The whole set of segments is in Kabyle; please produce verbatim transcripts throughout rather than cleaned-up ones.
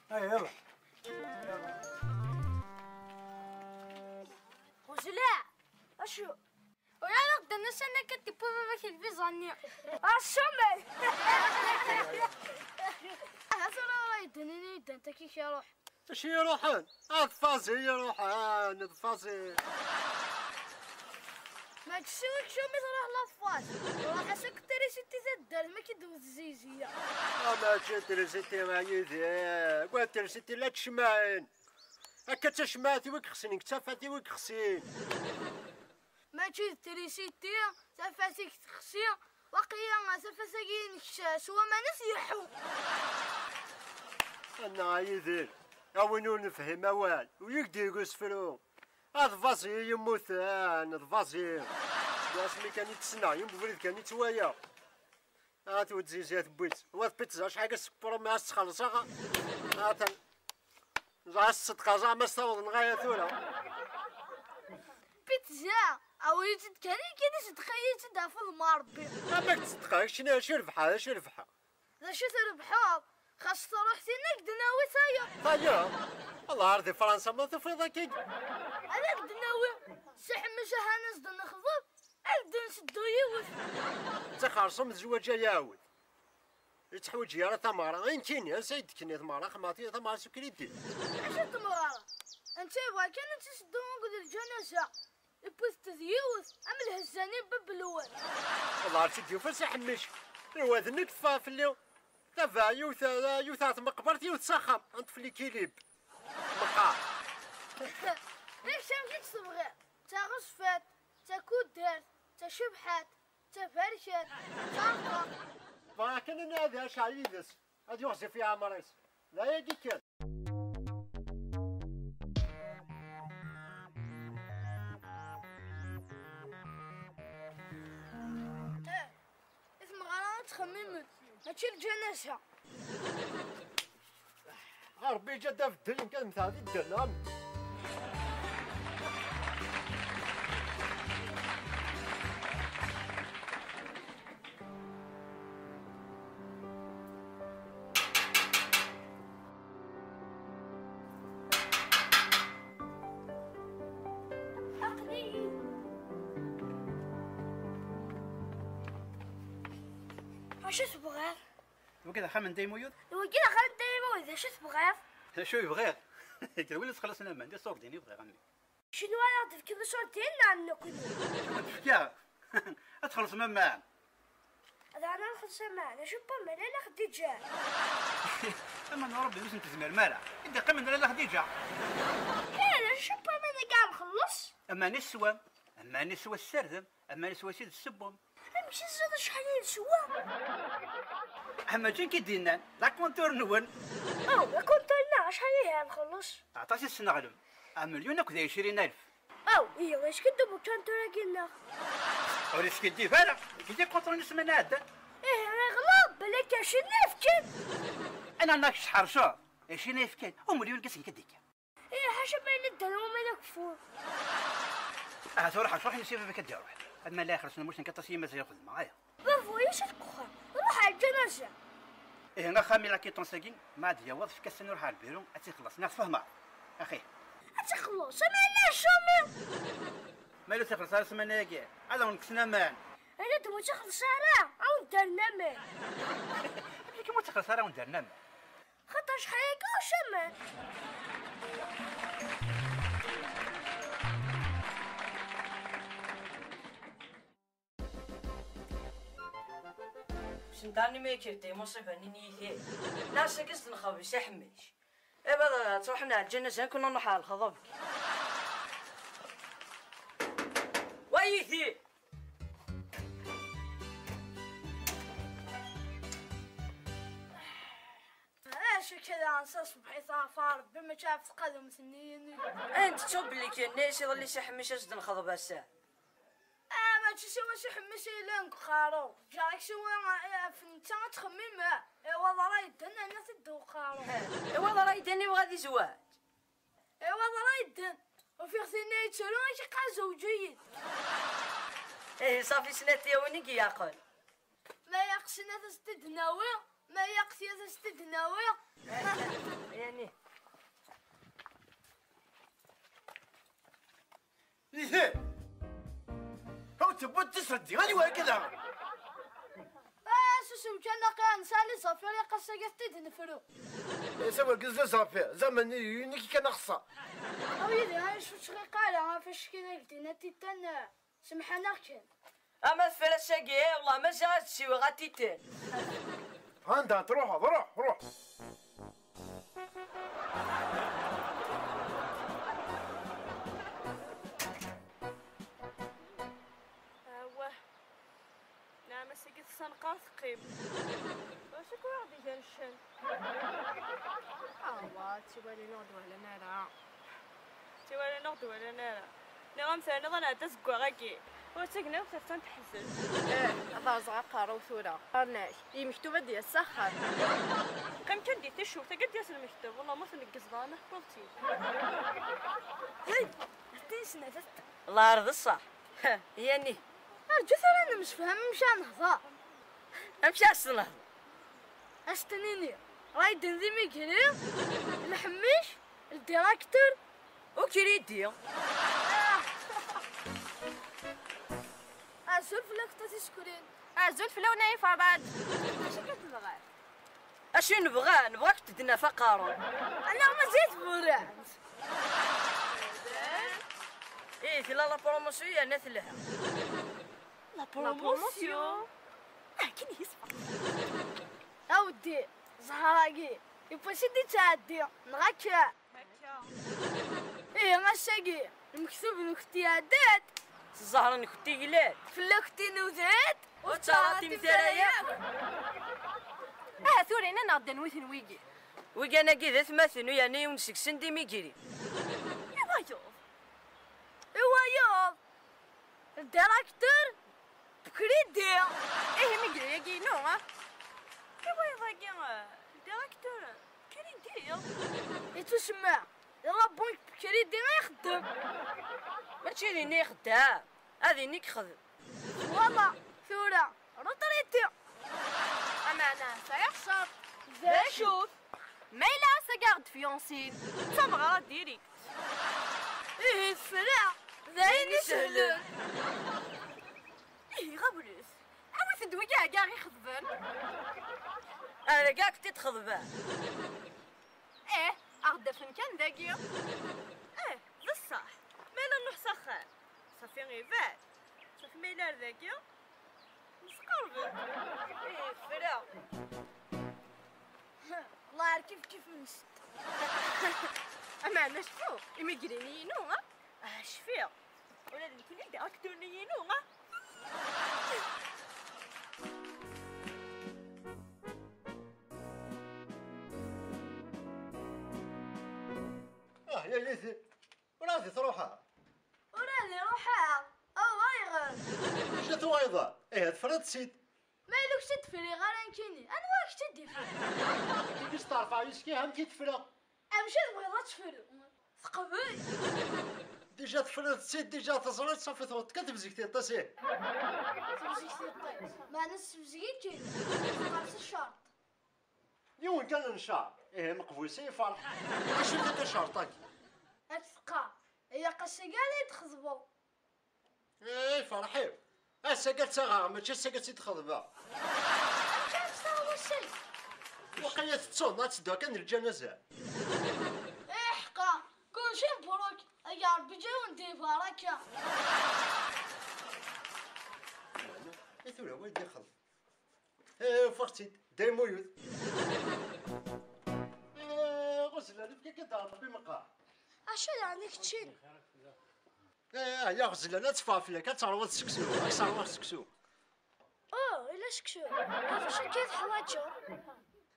Ay, yalla. Ɣezleɛ! Acu? Ur ara ɣ-d-nnan ass-a akka d-tewwi baba-k lviza-nni. Acu ma? Aha tura ara yedden ini yeddan takik iruḥ. Acu iruḥen? Ad fazi iruḥen, d fazi. Mačči s wekcum i truḥ la phase. Ruḥ-as akk trisiti taddart, ma k-id-wet zizya. Ah, mačči trisiti a Yidir. Wa trisiti la tcemɛin. Akka d tacemɛat-iw i yexsin, deg tafat-iw i yexsin. Mačči d trisiti, tafat-ik texsi, waqila tafat-agi-inek s waman-is yeḥḥu. Anna a Yidir, a win ur nefhim awal, u yik-d-yeg usefru. Ad vazi yemmuten, d vazi. Seg wasmi kan i tt-ssneɣ, yiwen ubrid kan i tt-walaɣ. Ad twet zizya tewwit. Wa d pizza, acḥal i s-tewwreḍ ma as-tt-xellṣeɣ? Atan. Ẓer ṣṣedqa, ẓer ma s-tawḍen ɣaya tura. Pizza, awi-tt-id kan, kan iṣeddeq-iyi-tt-id ɣef udem n Ṛebbi. Amek tt-tedqa? Kečč acu rebḥeɣ, acu rebḥeɣ? D acu trebḥeḍ? Xas truḥ tin ad k-d-nawi tayeḍ. Tayeḍ? Allah ar di Fransa ma tufiḍ akken. Ad ak-d-nawi. Si Ḥemmic ahan as-d-nexḍeb, ad d-nseddu yiwet. D taxerṣum d zzwaǧ ay aɛwed. Ur yettḥwaǧi ara tameɣra. Ayen kini, ansa i d-tekni tmeɣra, xemmeɣ tameɣra s ukridi. Acu n tmeɣra? Anta yebɣa kan ad tt-iseddu akked lǧanaza. Iwwi-t d yiwet am lhezzani n bab lwal. Wallah ar tt-id-yufa si Ḥemmic. Iwa d nekk teffeɣ fell-i. Tabaɛ yiwet, yiwet ar tmeqbert, yiwet s axxam. Ant fell-i kilib. Meqqar. Yak amek i tt-tebɣiḍ? D taɣezfat, d takuddart, d tacebḥant, d taberkant, d tarqaqt. Bɣiɣ kan ad nɛad acɛal yid-s. Ad yuɣzif i ɛemr-is. D ayagi kan. Eh, i tmeɣra ad ttxemmimen, mačči lǧanaza. A Ṛebbi, iǧǧa-d abeddel, nekk ad mmteɣ di ddel, am. Aql-iyi. Acu tebɣiḍ? Wagi d axxam n Dda Imuyud? Wagi d axxam n Dda Imuyud, acu tebɣiḍ? Acu i bɣiɣ? Kra win ittxelliṣen aman, d iṣurdiyen i bɣiɣ, a mmi. Acu n wara ɣ-d-tefkiḍ iṣurdiyen neɣ n nekkni? Ad d-fkeɣ. Ad txellṣem aman. Dɣa ad nxelleṣ aman, acu n waman, ala Xdiǧa. Aman n Ṛebbi ur sen-tezmirem ara. I d-iqqimen d ala Xdiǧa. Ih, acu n waman akka ad nxelleṣ? Aman i teswam, aman i teswa tessardem, aman i teswa s i d-tessewwem. Amek i teẓriḍ acḥal i neswa? Ah, mačči nekk i d-yennan, d akuntur-nwen. Aw, d akuntur-nneɣ, acḥal ihi ad nxelleṣ? Aṭas i tesneɣlem, amelyun akked ɛecrin alef. Aw, ihi, iskideb ukantur-agi-nneɣ. Ur iskiddib ara, nekk i d-ikuntur-nni ssmana iɛeddan. Ihi, iɣleḍ, belli akka ɛecrin i fkan. Ana nnak tḥerceḍ, ɛecrin i fkan, umelyun deg-s nekk i d-ikka. Ih, ḥaca ma yella ddan waman ageffur. Ahat ur ḥerceɣ, ḥin si baba-k ad d-iruḥ. Ad ma la ixelṣen ulac nekk aṭas i mazal xedmeɣ, aya. Baba, ulac-it deg uxxam. Ruḥ ar lǧanaza. Ihi axxam i la quittance-agi, ma ad d-yaweḍ, efk-as ad nruḥ ar lbiru, ad tt-ixelleṣ, neɣ tfehmeḍ? Axi. Ad tt-ixelleṣ, ama yella ccumi. Ma ur tt-ixelleṣ ara ssmana-agi, ad awen-kksen aman. Ala d ma ur tt-ixelleṣ ara, ad awen-d-rren aman. Amek ma ur tt-ixelleṣ ara ad awen-d-rren aman? Xaṭer acḥal akka ucaman. Sendarni ma yekker-d imuṣiba-nni n Yidir. Nnas-agi s-d-nxeḍb i Si Ḥemmic. Iba ad truḥem ar lǧanaza, nekk ad nruḥ ar lexḍeb. Wa Yidir! Acu akka daɣen s aṣebḥit ɣef Ṛebbi, mačči ɣef tqadumt-nni-inu? Anda tettuḍ belli k-yenna-yas iḍelli Si Ḥemmic ad s-d-nxeḍb ass-a? Ah, mačči siwa Si Ḥemmic i yellan deg uqerru. Ǧǧiɣ-ak siwa, eh, ɣef netta ad txemmim, eh, i waḍar ara yeddan, rniɣ-t-id deg uqerru. I waḍar ara yeddan yebɣa ad izweǧ? I waḍar ara yeddan. Ufiɣ tinna yettru, ak-iqqar zewǧ-iyi-d. Ihi ṣafi snat tyawin i yeɛqel. Ma yaqsin ad as-t-id-nawi, ma yaqti ad as-t-id-nawi. Yani, Tfeddi, anwa akka daɣen? Ah, susem kan, aqi-, nesɛa les affaires, ilaq ass-agi ad t-id-nefru. Eh, s awergaz les affaires, zaman yiwen-ik kan axeṣṣar. Awi-d, ha, ur ttɣiq ara, ɣef acki d agdin a titan, eh, semḥan-aɣ kan. Ama teffer ass-agi, eh, wallah, mazal ad ssiweɣ a titan. Anda truḥeḍ? Ruḥ, ruḥ. Awah. Nɛam ass-agi tessanqar teqqim. Wacu akka ur aɣ-d-igan ccan? Awa, tiwalin ur d-walan ara. Tiwalin ur d-walan ara. Nniɣ-am terniḍ ad nɛeddi azeggaɣ-agi. Ur ttagneɣ taftan teḥzen. Eh, ad rẓeɣ aqerru-w tura. Qqaren-ak, yemektum ad d-yas s axxam. Qqim kan di ticcert, akka d-yas lmektub. Wallah ma tneggzeḍ ara ma tewwiḍ-t-id. Hey, d tinesnafet. Lɛar d ṣṣeḥ. Yani. Rǧu tura nemsefham amek ara nehḍer. Amek ara s-nehḍer? Ad s-t-nini, Raiden d imigri, lḥemmic, ldiraktur, ukridi. Azul fell-ak a tisekrin. Azul fell-awen ay Ferrad. Acu akka tebɣam? Acu i nebɣa? Nebɣa ad k-d-naf aqerru. Anaɣ mazal tburant. Ih, tella la promotion yerna telha. La promotion. Akken yesfa. A weddi, ẓẓher-agi, yewwas-d ittɛeddi, neɣ akka? Akka. Ihi ass-agi, lmektub-nkent iɛedda-d. S zzher-nkent i yella-d. Fell-akent i nuda-d. Ur ttaɣaṭimt ara yakk. Aha tura ini-aneɣ-d anwi-ten wigi. Wigan-agi d atmaten u yerna yiwen seg-sen d imigri. I wayeḍ? I wayeḍ? Ldiraktur Bukridi. Ihi imigri-agi inu, ah? I wayeḍ-agi, ah, ldiraktur Bukridi? Yettusemma d la banque Bukridi i ixeddem. Mačči d ini ixeddem, ad ini yexdem. Wala, tura, retraité. Ameɛna, sɛiɣ ccerṭ. D acu-t? Ma yella ass-agi aɣ-d-fiyansin, d tameɣra direct. Ihi tefra, d ayen isehlen. Ihi ɣawlet, awit-d wigi-agi aɣ-ixeḍben. Argak-t-id-xeḍben. Eh, aɣ-d-afen kan dagi. Eh, d ṣṣeḥ. Ma yella nruḥ s axxam, ṣafi ibɛed. Ṣafi ma yella ar dagi, nesqerben. Ih, tefra. Wallah ar kif kif-nsent. Ameɛna cfu, imigrini-inu, ha? Ah, cfiɣ. Ula d nekkini d akturi-inu, ha? Ah, ya yelli-t-in. Ur ad truḥeḍ? Ur ad iruḥ ara. Aw, ayɣer? Acu tuɣeḍ? Ihi tefriḍ-tt-id. Ma yella ur k-tt-id-friɣ ara nekkini, anwa i k-tt-id-ifren? Tigi steɛrfeɣ yes-k, ihi amek i tefra? Amek i tebɣiḍ ad tefru? Teqbel. Dija tefriḍ-tt-id, dija teẓriḍ, ṣafi tewweḍ kan tebzegt iṭas, ih. Tebzegt iṭas. Meɛna tessebzeg-ik-id. Teqqers ccerṭ. Yiwen kan n ccerṭ. Ihi meqbul s yefreḥ. Acu akka ccerṭ-agi? Ad k-teqqar, ilaq ass-agi ara yi-d-txeḍbeḍ. Ay ferḥ-iw. Ass-agi ad tt-aɣeɣ, mačči ass-agi ad tt-id-xeḍbeɣ. Amek ara tt-taɣeḍ ass-agi? Waqila tettuḍ, ad teddu kan d lǧanaza. Iḥqa, kulci mbruk, ay Ṛebbi ǧǧiɣ-wen di lbaraka. I tura wa d-ixeḍ? Eh, ufiɣ-tt-id, dayem uyud. Eh, Ɣezlan, efk-ak-d Ṛebbi meqqar. Acu yeɛni keččini? Eh, ya Ɣezlan, ad teffeɣ fell-ak, ad terwuḍ seksu, ad terwuḍ seksu. Oh, ila seksu. Ɣef acu akka i teḥwaǧeḍ?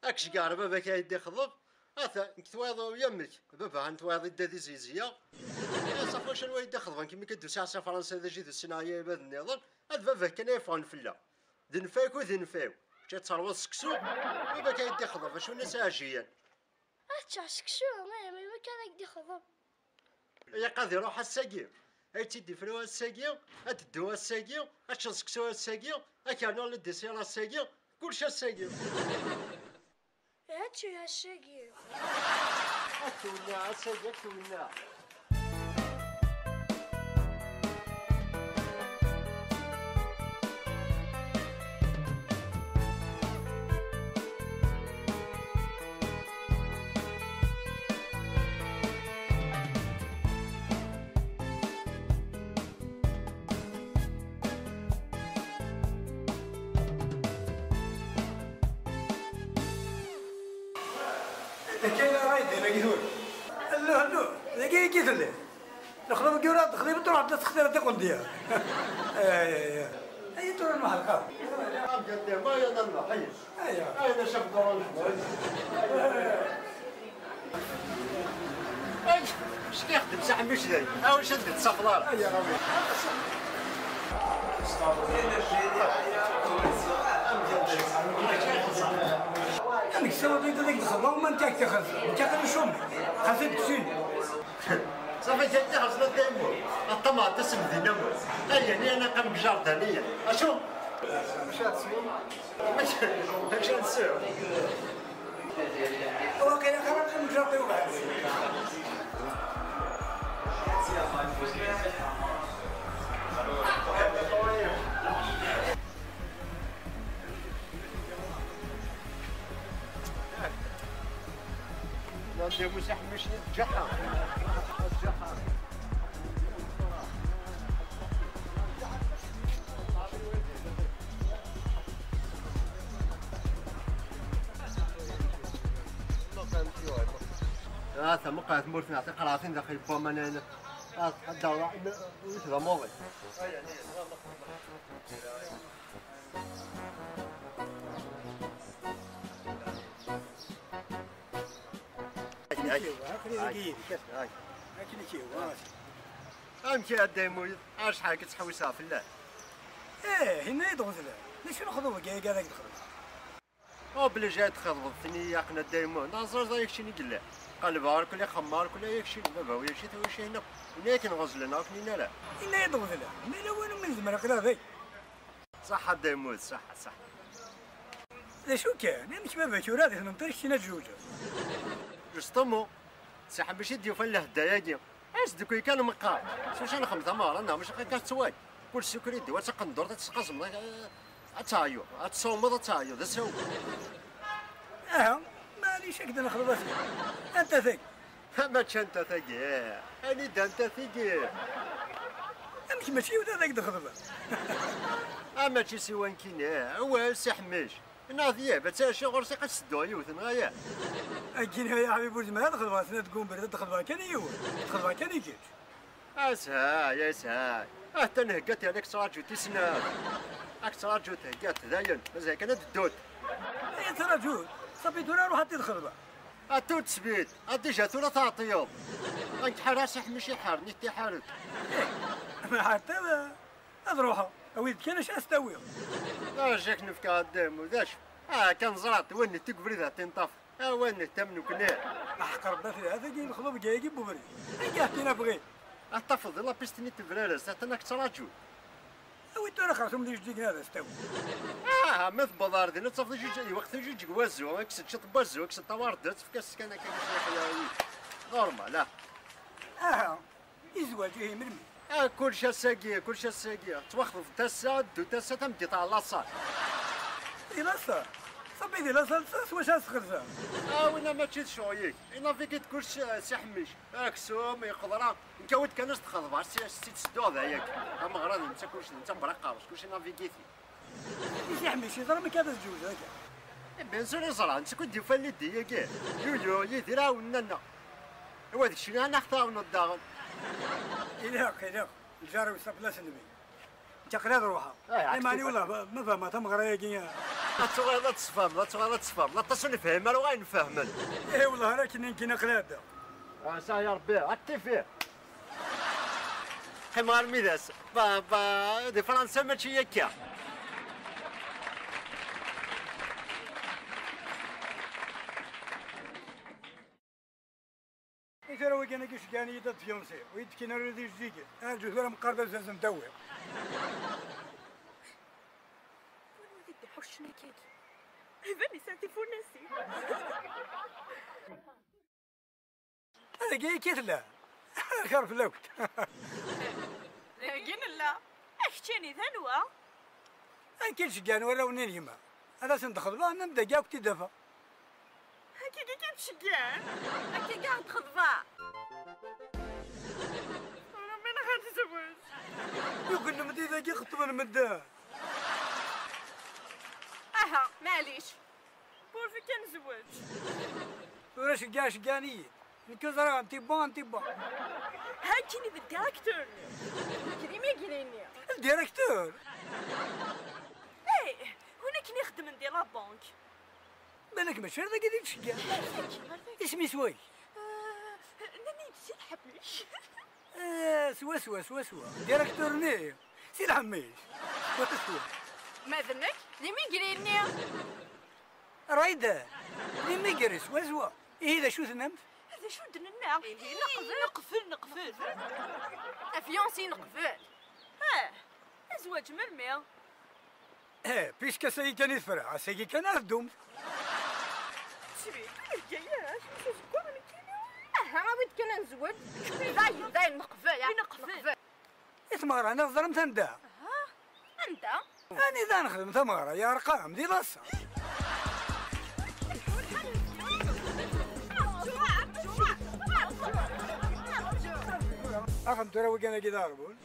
Ad k-ceggɛeɣ baba-k ad yi-d-ixḍeb. Ata, nekk twayeḍ yamek. Baba, han twayeḍ idda di zizya. Eh, ṣafi wacu anwa i yi-d-ixeḍben, kemmi kan d-usiɣ si Fransa, d aji d usin ɛya ibad nniḍen. Ad baba-k kan ay yeffɣen fell-aɣ. D nnfayek u d nnfayek. Kečč ad terwuḍ seksu, baba-k ad yi-d-ixḍeb, acu n-as iɛjiyen. Ad ččeɣ seksu, ma yemma kan ad k-d-ixḍeb. Ilaq ad iruḥ ass-agi. Ad tt-id-ifru ass-agi, ad teddu ass-agi, ad teččeḍ seksu ass-agi, ad k-rnuɣ ledisir ass-agi, kullec ass-agi. Ad teččeḍ ass-agi. Ad k-twenneɛ ass-agi, ad k-twenneɛ. Akka i d-yenna dagi tura. Alluh, alluh, dagi i telliḍ. Lexḍeb deg ura, texḍib, truḥ ad textir tiqendiya. Ay, ay, ay. Ay, tura nwaḥ lqaw. Amgad, ma yella nwaḥ, ay. Ay, ay. Ay, la chef de rôle. Ay, ckiɣ d msaḥ micday. Awi cad d tsafḍar. Ay, ay. Amek tessawḍeḍ ad ak-d-xedmeɣ, ma nekk ak-t-xedmeɣ, nekk aql-i cumi, xas ad d-ksini. Safi kan tixeẓna daymu, aṭṭamaɛt asemdin amur. Ay, yani ana qqim deg jardin-iya. Acu? Acu ad tesweḍ? Acu, acu ad nesweḍ? Waqila xir ad qqim deg jardin ubeɛd. Nadi Musa Ḥemmic n Ǧaḥa. Ǧaḥa. Ah, tamuqqa tmurt-nneɣ tiqerɛatin daxel n waman-a. Ah, tḥeddareḍ, ur d amuḍi. Akken i k-yehwa, aql-i dagi yid-k. Akken i k-yehwa. Amek iɛedda yemmuyeḍ? Acḥal i ttḥewwiseɣ fell-ak. Eh, inna-yi-d ɣezlan. D acu n lexḍub-agi ara k-d-xedmeɣ? Obligé ad txedmeḍ-ten-iyi akken a Dda Yemmu. Neɣ ẓriẓ ay akcin i yella. Qelbeɣ arkul, ixemmeɣ arkul, ay akcin. Baba-w yakci, tawi akcin akk. Inna akken ɣezlen, akken inna ara. Inna-yi-d ɣezlan. Ma yella win umi nezmer aql-aɣ dagi. Ṣaḥḥa a Dda Yemmud, ṣaḥḥa, ṣaḥḥa. D acu kan, amek baba-k ur ad itmenṭi keččini ad tjewǧeḍ? Justement, Si Ḥemmic i d-yufan lehedda-agi. As-d kuy kan meqqar. S wacu nexdem tameɣra neɣ mačči akka tettway? Kul sukri d-iwa d taqendurt ad tesqazmeḍ, ad teɛyuḍ, ad tṣawmeḍ ad teɛyuḍ, d asawen. Aha, maɛlic, ad k-d-nexḍeb a sidi. Anta tagi? Mačči anta tagi, anida anta tigi? Amek mačči yiwet ad ak-d-xeḍbeɣ? A mačči siwan kini, awal Si Ḥemmic. Neɣ d yab, ad tɛici ɣur-s iqas sedduɣ yiwet, neɣ ya? Agin ay aḥbib ur zmireɣ ad xeḍbeɣ snat n gumbert, ad xeḍbeɣ kan i yiwet, ad xeḍbeɣ kan i kečč. Ashay, ashay. Ah, tanheggat yerna ak-ttṛaǧu tis snat. Ak-ttṛaǧu theggat, dayen, mazal kan ad ddunt. Ay ttṛaǧu, ṣafi tura ruḥ ad t-id-xeḍbeɣ. A tout de suite, a déjà tura tɛeṭṭleḍ. Nekk ḥareɣ Si Ḥemmic iḥar, nit tiḥaret. Ma ḥareḍ, ad ruḥeɣ. Awid kan acu as-tawiḍ. Ajak nefka a Dda Yemmud, d acu? Ah, kan ẓrat, wannet deg ubrid ad t-inṭaf. A wannet am nekni. Aḥeqq Rebbi a tili, atagi lexḍub deg ayagi n ubrid. Anga ḥkin abɣi. Ad tafeḍ di la piste-nni n tebrarest, atan ak-ttṛaǧun. Awi tura xerṣum d ijeǧǧigen ad as-tawi. Ah, ma tewweḍ ar din ad tafeḍ ijeǧǧ-, iweqt ijeǧǧeg wazzu, ad k-teǧǧeḍ n wazzu, ad k-teṭṭawareḍ, ad tefk-as kan akka. Normal, ah. Aha, izwaǧ ihi melmi? Ah, kullec ass-agi, kullec ass-agi. Ttwaxḍeb tasa, ddu tasa, tameddit ɣer laṣal. Di laṣal? Ṣabi di laṣal, s wacu ad s-xerzeɣ? Ah, winna mačči d ccɣel-ik. Inavigi-d kullec, ah, Si Ḥemmic. Aksum, iqeḍra. Nekk awi-d kan ad s-d-xeḍbeɣ, s, s tt-id-sedduɣ d ayagi. Tameɣra d netta kullec, d netta braqerc, kullec inavigi-t-id. I Si Ḥemmic, yeẓra amek ara tezweǧ akka? Eh, bien sûr yeẓra, netta i d-yufa l'idée-agi. Yuyu, Yidir, ɛawnen-aneɣ. Wa d keččini ad aɣ-tɛawneḍ daɣen. Ilaq, ilaq. Lǧar-iw s place-nni. Nekk aql-i ad ruḥeɣ. Eh, ɛad iman-iw kif-, la, ma fehmeɣ tameɣra-agi. Ad tuɣaleḍ ad tesfehmeḍ, ad tuɣaleḍ ad tesfehmeḍ. Aṭas ur nefhim ara, ur nfehmen. Eh, wellah, ara akken nekkini aql-i ɛeddaɣ. Ah, saɛya Rebbi, ad t-tifir. Qqimeɣ armi d ass. Ba, ba, di Fransa mačči akka. I tura wigi-agi ceggɛen-iyi-d ad fiancé, ur yi-d-fkin ara di Ǧiǧig. Arǧu tura meqqar d azazen d-awiɣ. Anwa i d-iḥuccen akkagi? Iban yesɛa tifunasin. Dagi akka i tella. Lxir fell-akent. Dagi nella. A keččini d anwa? Akken ceggɛen warraw-nni n gma. Ad asen-d-xeḍbeɣ, nnan-d dagi akk-id-afeɣ. Akkagi kan ceggɛen? Akkagi ad xeḍbeɣ. Ṛebbi neɣ ad tezweǧ. Yugen lemdi dagi xeṭṭben medden. Aha, maɛlic. Pourvu kan zweǧ. Tura ceggeɛ, ceggɛen-iyi. Nekk ur ẓriɣ anti bon, anti bon. Hakkin i d directeur-nni. Nekk d imigri-nni. Directeur? Eh, win akken ixeddmen di la banque. Balak mačči ar dagi i d-ttceggiɛen. Isem-is wagi? Eh, nnan-iyi-d si Lḥabuc. Eh, swaswa, swaswa. Directeur-nni, si Lḥabuc. Swaswa. Ma d nekk, d imigri-nni. Rayda, d imigri, swaswa. Ihi d acu tennamt? D acu d-nenna? Ihi neqbel. Neqbel, neqbel. Afyansi neqbel. Ah, azwaǧ melmi? Eh, puisque ass-agi kan i tefra, ass-agi kan ad ddumt. Sweet, ur yegga ara, acu s uzeggaɣ nekkini? Aha, awi-d kan ad nezweǧ. Dayen, dayen, neqbel, ah, neqbel. I tmeɣra-nni teẓramt anda? Aha, anda? Anida nexdem tameɣra, ya rqam, di laṣa. Axem tura wiggan-agi d aɣerbun.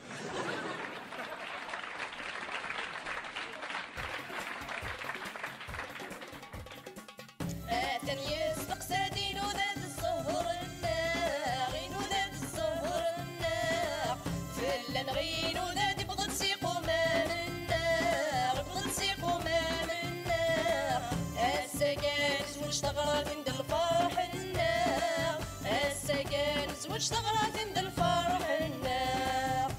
Atan yesteqsa-d inuda-d zzher-nneɣ, inuda-d zzher-nneɣ. Fell-aneɣ inuda-d, iwweḍ-d s iqumam-nneɣ, iwweḍ-d s iqumam-nneɣ. Ass-agi nezweǧ taɣratin d lferḥ-nneɣ, ass-agi nezweǧ taɣratin d lferḥ-nneɣ.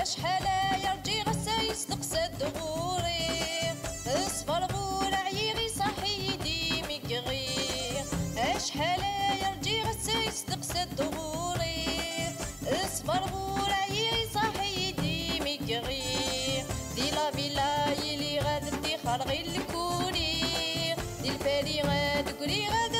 Acḥal aya rǧiɣ, ass-a yesteqsa-d ɣur-i. Ṣṣber ur ɛyiɣ, iṣaḥ-iyi-d imigri. Acḥal aya rǧiɣ, ass-a yesteqsa-d ɣur-i. Ṣṣber ur ɛyiɣ, iṣaḥ-iyi-d imigri. Di la villa i lliɣ ad ṭṭixreɣ i lkuli. Di lpali ad ggriɣ, ad